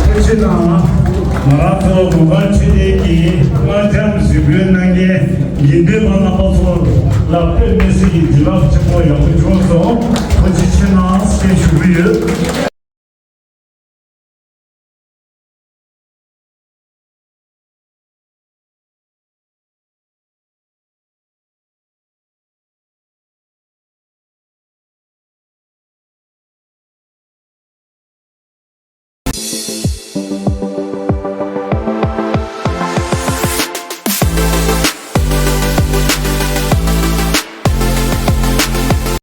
ཐུགས་རྗེ་གནང་། ང་རང་ཚོ་མོན་གྷོ་ཆོས་སྡེ་གི་དམར་འཇམ་གཟིགས་འབུལ་གནང་མཁན་དགེ་འདུན་པ་རྣམ་པ་ཚོ་ལ་དཔེ་མི་སྲིད་ཀྱི་བྱིན་རླབས་ཆེན་པོ་ཡག་པོ་བྱུང་སོང་། ཐུགས་རྗེ་ཆེ་གནང་ཞེས་ཞུ་གི་ཡོད།